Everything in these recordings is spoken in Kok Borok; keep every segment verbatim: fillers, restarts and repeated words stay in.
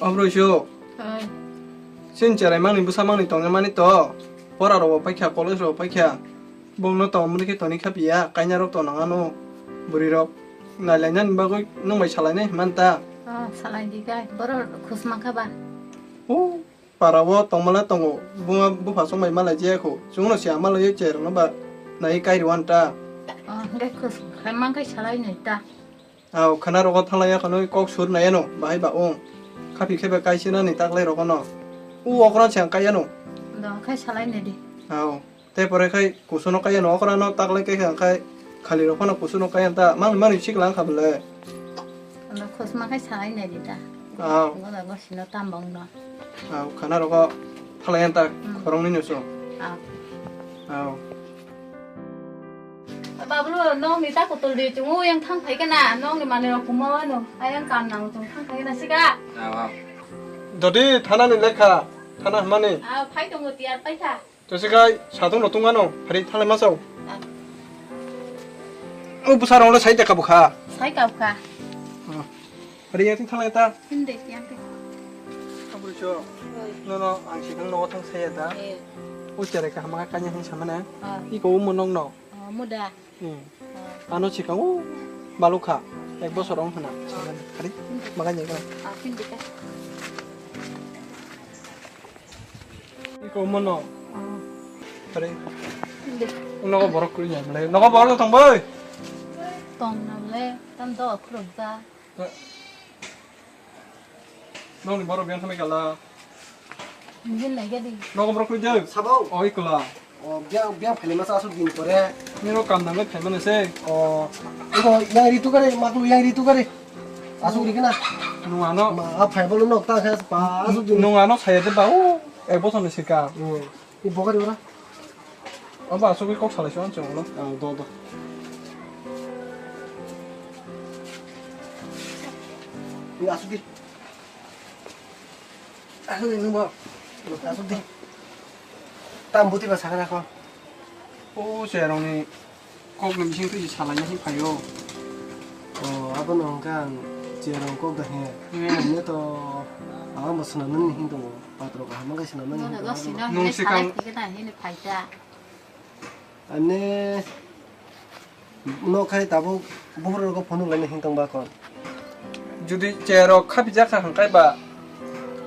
Obroi su. Oi. Sin cherai mangni bwsa mangni tongna mani to. Pora rok paikha, college rok paikha. Bongno tong mani khe toni khapiya, kaina rok to nangano. Bwrwi rok nai lainani bagwi nung bai salai nai himanta. Oh, salai di kai. Boro khus mankha ba. O para o tongmala tongo. Bunga bupha song bai malai jaya kho. Chwngno se amalai cherno ba nai kai rwanta. Oh, hwnkhe khus khai mankhai salai nai ta. Aw, khana rogo thalaya khano kok sur nayano, bahai ba ong. Khapi khe ba kaisa nani taklai rogo no. U okra se ang kayano. Do khai salai ne di. Aw, te pore khai kusuno kayano okra no taklai khe ang khai khali rogo no kusuno kayan ta mang mani siklang kha bele. Ano khosma khai salai ne di ta. Aw. Goda gosino tambong no. Aw, khana rogo thalaya ta Hmm. khorong ni nuso. Aw. Aw. Bablu, nokni ta kutul di chungo yang thang phai kana, nokni manwi rok kuma wano, ayang kam nang chung thang phai kana sika. Aw, aw. Dodi thana ni lekha, thana hmani. Aw, phai tongo tiyar paikha. To sikai satung no tungano, hari thalai masao. Aw. O bwsa rong le sai de ka bukha. Sai ka bukha. Aw. Ari yang thing thalai ta. Hindi, yang thing. Abri cho. Oi. No, no, ang sikang no thang saya ta. Eh. O chere ka hama kanya hin samana. Ah. Iko umo nong no. Oh, muda. Hmm. Ah. Ano sikang o balukha. Ek bosor ong hana. Samana. Ari, hindi. Makanya ka. Ah, hindi ka. Iko umo no. Ah. Ari. Hindi. Nogo borok kuri ya, bele. Nogo borok tong boy. Tong na bele. Tam do khuluk ba. Nokni borok biyang thangwi kala. Nini lai gadi. Nogo borok kwi deu. Sabo. Oi kula. O biyang, biyang phailai masa asuk din pore. Nino kam nangwi phaimani se. O. Iko yang ritu kare, maklu yang ritu kare. Asuk rikna. Nung ano. Ma, a phaibolo nok ta khe pa asuk din. Nung ano saya de ba o. Ek bosor ni sika. Hmm. Ni bokari ora. Abo asugwi kok salai se, ang chwng ulo. Ah, do, do. Ni asugwi. Asugwi nung bo. Asugwi. Tam buti ba sakna ko. O cherong ni kok ni bising twi salaina hi phaio. O, abo no hwnkha ang cherong kok da he. Hmm. Ani to ang bo swnam nani hin tongo. Patro kaham khe swnam nani hin tongo. Nung sikang. Ani no khai tabuk buphuru rogo phunuk laina hin tong ba kon. Judi cherok khapi jakha hwnkhe ba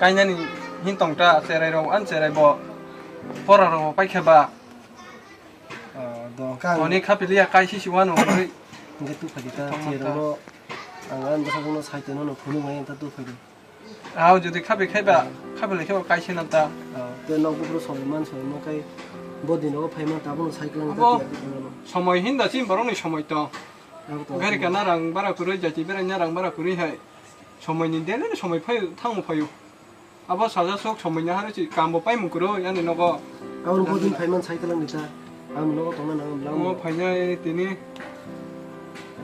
kainani hin tong ta cherai rok an cherai bo pora rok paikha ba. Ah, do kang. Toni khapi liya kaisi siwano hwnwi. Hwnkhe tu phadi ta cherok no ang an bwsajwk no sai tongno phunuk mai ta tu phadi. Aw, jodi khabe khaiba, khabe lai khaiba kaisa na ta. Aw, te nok buphuru somoi man somoi ma kai bo dino phai man ta bono cycle ta tiya khe thangma. Somoi hinda chini borokni somoi to. Gari kana rang bara kwrwi, jati berai na rang bara kwrwi hai. Somoi ni dele somoi phai thangmo phaio. Abo saja sok somoi na haro chi kambo paimung kwrwi ani nogo. Abo bo din phai man cycle ang ni ta. Ang nogo tongna nang lang. Mo phainai tini.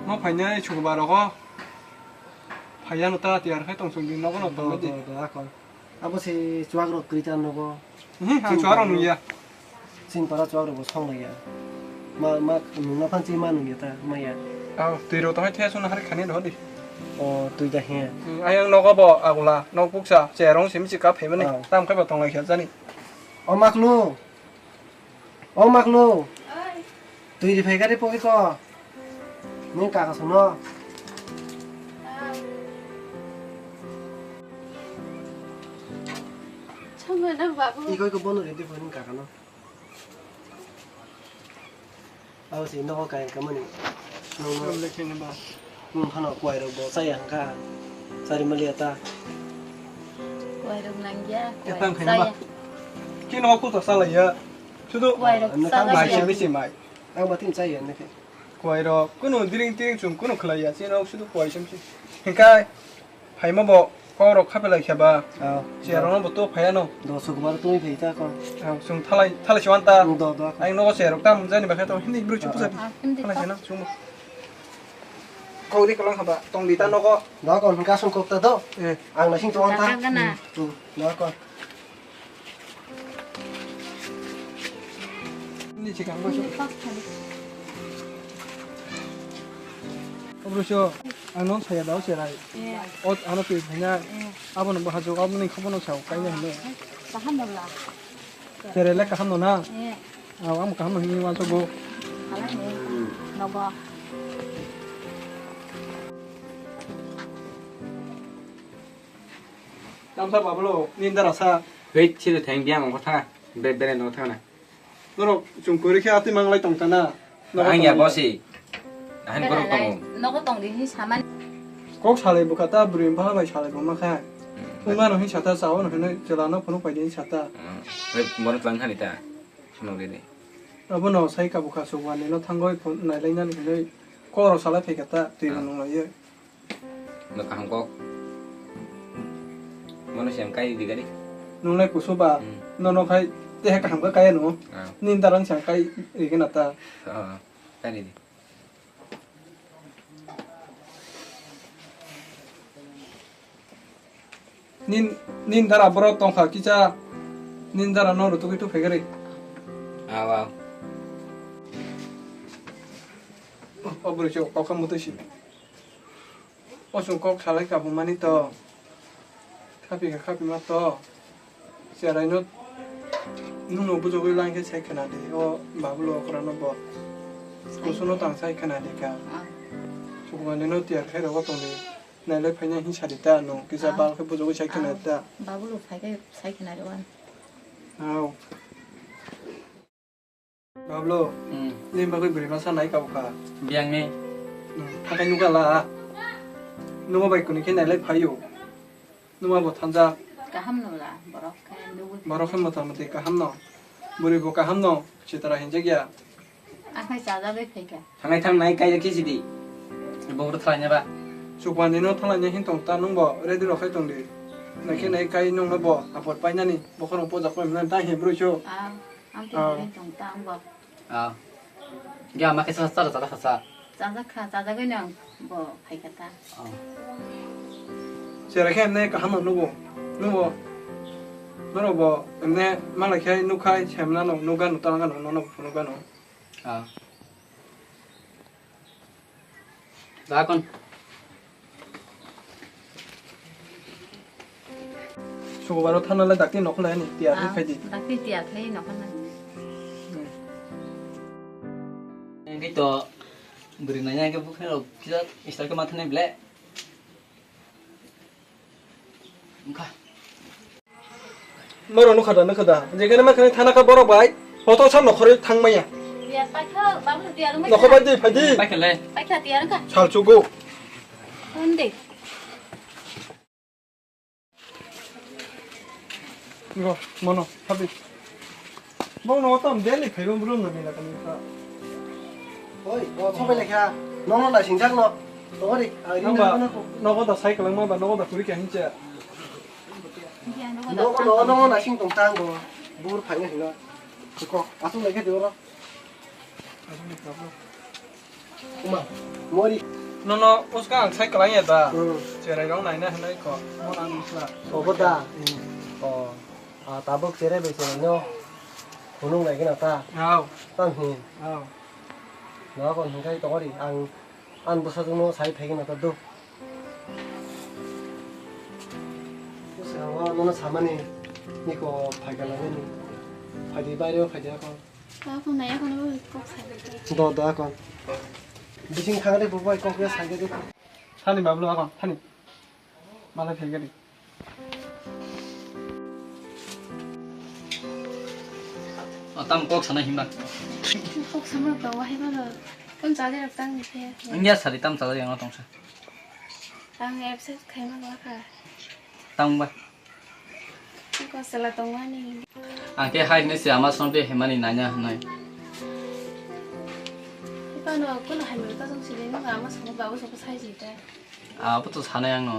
Mo phainai chuba rogo. Phaiya no ta tiyar khai tong song di nogo no tong di. Akon. Abo se chuwak rok kwrwi ta nogo. Hi, ang chuwak rok nungya. Chini para chuwak rok bo song laiya. Ma, ma, nungna phan chi ma nungya ta, maya. Aw, twi rok tong hai thaya sung na hari khani no di. O, twi da he. Hmm, ayang nogo bo agula, nok buksa, cherong simi si ka phaimani, tam khai bo tong lai kha jani. O maklu. O maklu. Oi. Twi ri phai gari pogwi ko. Nini kaka sono. Chama na babu. Iko iko bono ready phone kaka no. Abo si nogo kain kamani. Nono. Lekhe na ba. Nwng phano kuwai rok bo chaya hwnkha. Chari maliya ta. Kuwai rok nangya, kuwai chaya. Khe nogo kuto chalaiya. Sudu kuwai rok chalaiya. Mai se bisi mai. Ang ba tin chaya nokhe. Kuwai rok kunu diring tiring chum kunu khlaiya. Chini rok sudu kuwai chum si. Hingkai phaima bo kok rok khape lai khe ba. Chair rok no bo to phaiya no. Do sukbar twi phai ta ko. Chum thalai thalai se wan ta. Do do. Ang nogo chair rok tam jani ba khe to hindi bru chupu jani. Thalai se na chum. Kok ri kolang haba tong di ta nogo. Nogo hwnkha sung kok ta do. Eh. Ang naising tong ta. Hmm, nogo. Ni chikang ba sung. Puruso, ang non saya dao serai. Eh. Ot ano twi phaina. Eh. Abo no bahajok, abo ni khobo no sao, kaina hino. Kaham no la. Serai le kaham no na. Eh. Aw, amo kaham no hini wanso go. Halai ni. Nogo. Tamsa bablo, nindara sa. Hei, chile theng biang ongkha tha. Be-, bere no thana. Norok chwng kwrwi khe atwi manglai tong tana. Ang ya bosi. Ahin borok tongo. Nogo tong di hi samani. Kok salai bwkha ta bwrwi bwla bai salai bo ma kha. Hmm. Wngmano hin sata, chao no hinwi chwla no phunuk pai di hin sata. Hmm. Hei, bono tlang khani ta. Phunuk di di. Abono sai ka bwkha Sukwani no thangwi phun nailai nani hinwi kok rok salai phai kha ta, twi bo nung lai. No kaham kok. Mono siang kai di gari. Nung lai kusu ba. Hmm. Nono khai te kaham kha kaya no. Ah. Nin darang siang kai ri gana ta. Ah, kai di. Nin, nin dara boro tongkha kisa. Nin dara no rutugwi tu phegari. Awa. Obro chok kok mutui si. O chwng kok salai kabumani to. Khapi kha khapima to. Cheraino nwngno bujogwi lang khe sai khna di. O babulo okra no bo. Kusuno tang sai khna di kha. Ah. Sukwani no tiyar khai rogo tong di. Nailai phaina hin sadi ta no. Kisa bal khe bujogwi sai khna di ta. Babulo phai khe sai khna di wan. Au. Bablo, hmm, nini bagwi bwrwi masa nai kabo kha. Biyang ni. Hmm, thakai nukha la. Nungma bai kuni khe nailai phaio. Nungma bo thanjak. Kaham no la, borok khe nugwi. Borok khe mota moti kaham no. Bwrwi bo kaham no, sitara hinjak ya. Akhai chajagwi phaikha. Thangnai thangnai kaijak khe sidi. Bo bwrwi thalai nya ba. Chukmani no thalai nya hin tong ta nung bo ready rok khai tong di. Naikhe nai kai nung no bo apot painani bokhorok pojak pai mwnai ta he bwrwi cho. Ah. Ang tei tong ta ang bo. Ah. Ge ama khe sa sa sa sa. Chajak kha, chajagwi nang bo phai kha ta. Ah. Chera khe emne kaham no nugo. Nugo. Norok bo emne malai khe nukhai semna no nuga no tanga no nono phunu gano. Ah. Dakon. Sukubaro thana le dakti nokho lai ni tiyar khe khai di. Dakti tiyar khai nokho lai. Engke to bwrwi nanya ke bukhai rok kisa istar ke mathane ble. Wngkha. Moro nukha da, nukha da. Jekhane makhane thana kha borok bai. Hoto sa nokhorwi thang maya. Tiyar paikha, babu tiyar wngkha. Nokhor bai di, phai di. Paikha le. Paikha tiyar wngkha. Sal chugo. Undi. Go, mono, habi. Bong no tam deli phaibo brum no mila kani kha. Oi, o sobai lekha. Nono na singjak no. Tongori, ai, ring nogo da sai kwlangma ba, nogo da kuri kya hincha. Nogo, nogo, nogo na sing tong tang bo. Bur phai na hino. Ko, asung lekha di oro. Asung ni problem. Uma, mori. Nono uska ang sai kwlangya da. Hmm. Cherai rong naina hinai ko. Mon ang sla. Obo da. Hmm. Oh. Ah, tabuk cherai bai cherai no. Hunung lai gana ta. Au. Tam hin. Au. No kon hin kai tongori ang an bwsajwk no sai phai gana ta do. Ang nono samani niko phai gana ni. Phai di baire phai di ako. Ako nai ako no kok sai. Do do ako. Bising thang de bubai kok ya sai de. Thani bablo ako thani. Malai phai gari. O tam kok sana himba. Kok sama to wahai ba lo. Tam chale rak tang ni khe. Ang ya sari tam chale yang tong sa. Ang absent khai ma ba kha. Tang ba. Ko sala tong mani. Ang khe hai ni se ama son pe hemani nanya hnai. Ipa no ko no hai mi ta song sili no ama son ba bo so ko sai ji ta. Abo to sanai ang no.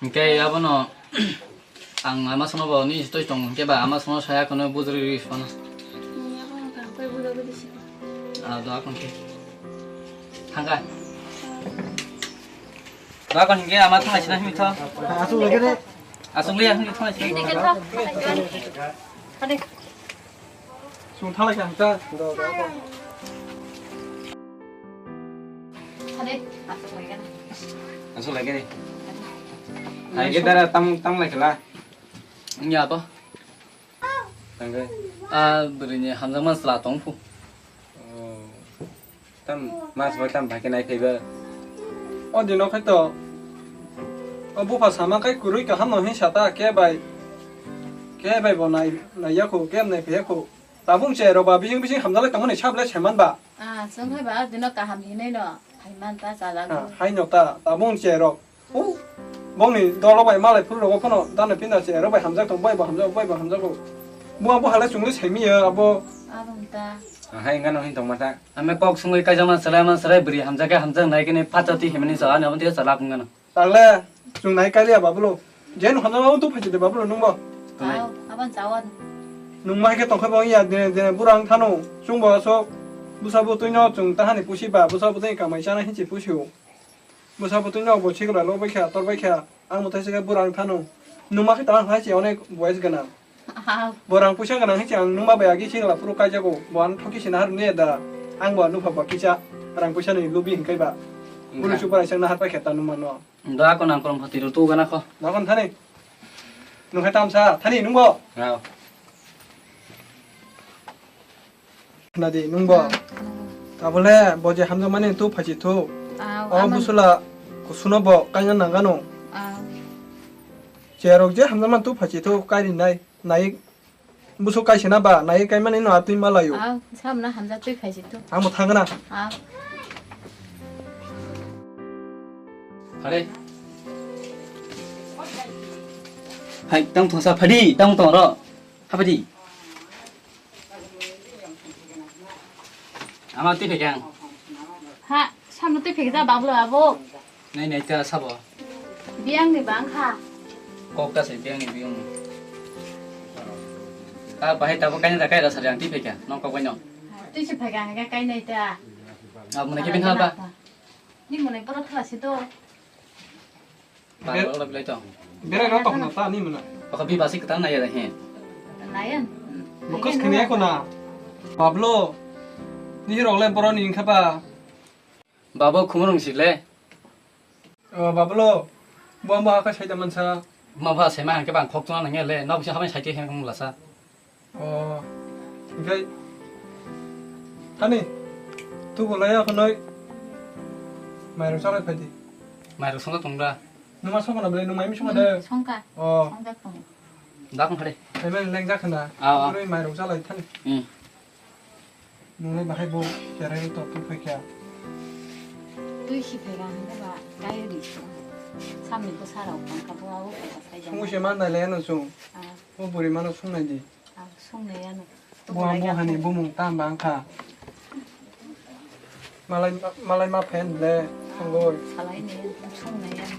Hingke abono ang ama sono bo ni toi tong hingke ba ama sono saya kono bujuri ri sono. Ni abono ka koi bujo bujo si. Ah, doa kon ke. Thangka. Doa kon hingke ama thang sina himi tho. Asung lagi de. Asung liya himi tho sina. Ini ke tho. Ade. Sung thalai kha ta. Do, do, do. Aswk lai gani. Hai ke dara tam, tam lai khala. Nya ba. Tangke. A bwrwini hamjakma chwla tong phu. Oh. Tam mas bai tam bai ke nai phaiba. O dino khai to. O bupha sama kai kwrwi kaham no hin sata ke bai. Ke bai bo nai, nai yakho, ke nai phai yakho. Tabung che ro ba bising bising hamjalai tongmani sable seman ba. Ah, chwng hai ba dino kaham hinai no. Hai man ta chala. Ha, hai no ta, tabung che ro. O, bongni dolo bai malai phuru rogo phano dana pinda che ro bai hamjak tong, bai bo hamjak, bai bo hamjak. Bo abo halai chwngli semi ya abo. Abang ta. Ah, hai ngano hin tong mata. Ame kok sungwi kaijama salai man salai bri hamjak hamjak nai kene phacha ti himani sa ani abon ti chala phung ngano. Tagle, chwng nai kaliya babulo. Jeno hamjama o tu phachi de babulo nungbo. Tunai. Aw, aban chawan. Nung mai khe tongkhe bo ya de, de burang thano. Chwng bo asok. Busa bo tuino chwng tahani pusi ba, busa bo tei kamai chana hinchi pusi o. Busa bo tuino bo chikla lo bai kha, tor bai kha. Ang mo taise khe burang thano. Nung ma khe tang hai chi onek boys gana. Aw. Borang puisa gana hinchi ang nung ma bai agi chikla puru kai jago. Bo ang thoki sina har ne da. Ang bo nupha ba kisa. Rang puisa ni lubi hinkai ba. Bulu super aisang na har pai kha ta nung ma no. Da ko nang korom phati ro tu gana ko. Nakon thani. Nung hai tamsa thani nungbo. Aw. Nadi nungbo. Tabole bo je hamjak mani tu phachi thu. Aw, o aman. Busula kusuno bo kaina nangano. Aw. Cherok je hamjak man tu phachi thu kairi nai. Nai. Busu kaisena ba, nai kaimani no atwi malayo. Aw, samna hamjak twi phaisi tu. Ang bo thangna. Aw. Phare. Hai, tang thongsa phadi, tang tong ro. Phadi. Ama twi phekang. Ha, samna twi phekja bablo abo. Nai nai ta sabo. Biyang ni bang kha. Kok ta se biyang ni biyang. Ta bahai ta bo kaina da kai da sari ang ti phai kha. Nong kok bai no. Ti se phai kha ang kai nai ta. Abo mane ke bin ha ba. Ni mane poro thla si to. Ba ro ro bilai to. Berai ro tong na ta ni mane. Baka bi basi ketang nai ya he. Nai an. Mukus kene ko na. Pablo. Ni rok le boro ni kha ba. Babo khumurung si le. O, Babalo, bo, bo hakhe saida mansa. Ma ba sai ma hangke bang khok tuna nangya le, nok bisa hamai saite heng mula sa. O, hingke, thani, tu bolai ya khonoi, mairok salai phaidi. Mairok songkha tong da. Numa songkha na bole, numa imi songkha de. Hmm, songkha. O. Songkha tong. Da khong khade. Phai mani leng jakha na. Ah, ah. Khonoi mairok salai thani. Hmm. Nunglai bahai bo kerai to tu phai kha. Tui si phai kha hingke ba kai ri. Samni bwsa rok tong kha bo abo phai kha sai. Sungu se man nai le ano chung. Ah. Bo buri mano sung nai di. Ah, sung nai ano. Bo ang bo hani bumung tam bang kha. Malai, malai ma phen le sungoi. Salai ne sung nai ano.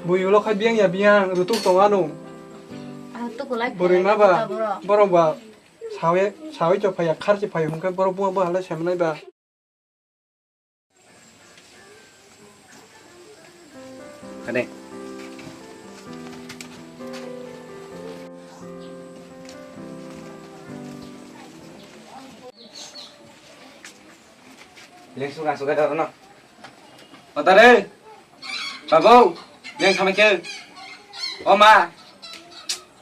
Bui ulo khai biang ya biang rutuk tong ano. Ah, tu kulai. Buri ma ba. Borok ba. Sawi, sawi chok phaiya, khar se phaiya, hwnkhe borok buma bwhalai saimanai ba. Kade. Leng suka suka da no. Otare. Babu, leng thamai khe. O ma.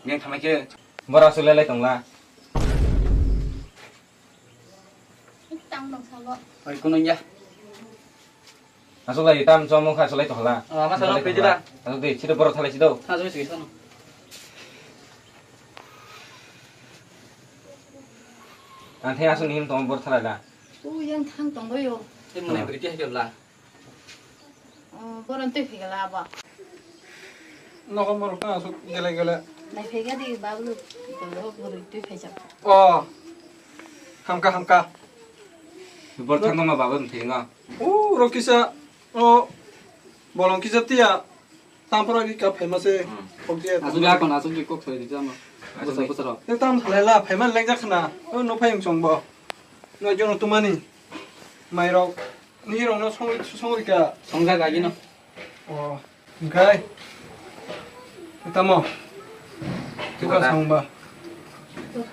Leng thamai khe. Bora sule lai tongla. Tang tong sabo. Oi, kunung ya. Aswk lai tam chomo kha, aswk lai to hala. Ah, ma salo pe jila. Aswk de, chiro boro thalai chido. Tha joi sigi sano. Ang thai aswk ni him tong boro thalai la. U yang thang tong boyo. Te mane briti hai la. Oh, boron twi phegala abo. Nokho morok tang aswk gele gele. Nai phega di bablu, bolo boro twi phaijak. Oh, hamka hamka. Bor thang ma babo thengno. Oh, rokisa, oh, bolong kisa tiya. Tampora ki ka phaima se. Hmm. Aswk ya kon aswk kok thoi di jama. Aswk bosor bosor. Te tam thalai la phaima lengjak khna. Oh, no phai chong bo. No jono tumani. Mairok. Nirokno songwi, songwi ka? Songjak agino. Oh, hingkai. Tamo. Tuka songba.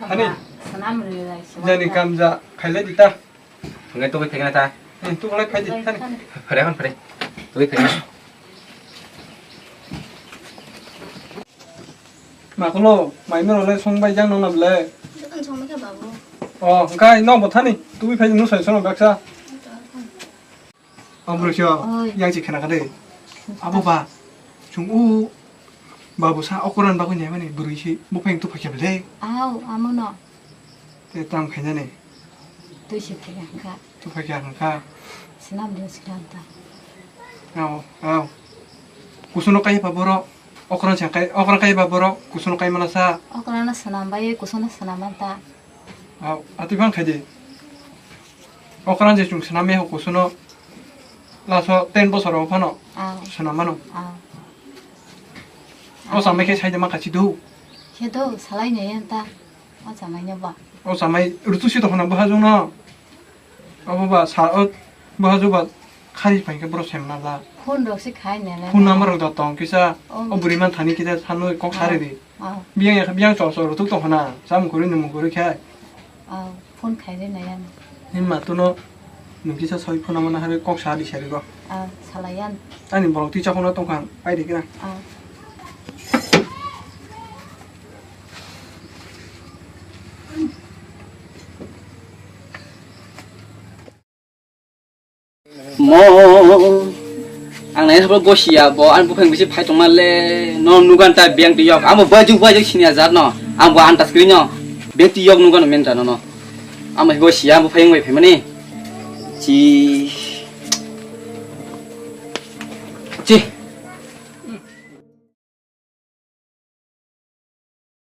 Hani? Sanam rilai songba. Jani kamja khailai dita. Hingkai tukai thekna ta. Hmm, tu bolai phai di, thani. Phai, phai, phai. Tui phai. Ma kholo, mai mero le song bai jang nang na bele. Dokan song mai kha babu. Oh, engkai no bo thani. Tui phai di, no sai sono baksa. Oi. Oi. Yang si khana kade. Abo ba. Chung u. Babu sa okoran bagwi nai mani bwrwi si. Bo phai tu phai kha bele. Au, amo no. Te tam khainani. Tui si phai kha. Tu phai kha hwnkha. Sinam de sinam ta. Au, au. Kusuno kai pa borok. Okran sa kai, okran kai pa borok. Kusuno kai mana sa. Okran na sinam bai, kusuno sinam man ta. Au, ati phang khai de. Okran je chung sinam me ho kusuno. Laso ten bosor o phano. Au. Sinam mano. Au. O samai khe sai de ma khachi do. Khe do, salai ne yan ta. O samai ne ba. O samai rutu si to phano bahajung no. Abo ba sa o bahaju ba khari phai khe bro sem na la. Phone rok se khai ne le. Phone number rok da tong kisa. Oh. O buri man thani kisa sanu kok sari di. Oh. Biyang ya biyang chol chol rutuk tong hana. Sam kuri nung kuri khai. Oh, phone khai re na yan. Hin ma tuno nung kisa soi phone number na hari kok sari sari go. Oh, salayan. Ani borok twi chakona tong khan pai di kira. Oh. Mo ang nai sabo gosia bo ang buphang bisi phai tongma le no nugan ta beng tiyok amo baju baju sinia jat no ang bo antas kri no beng tiyok nugan men jano no amo gosia bo phai bai phaimani chi chi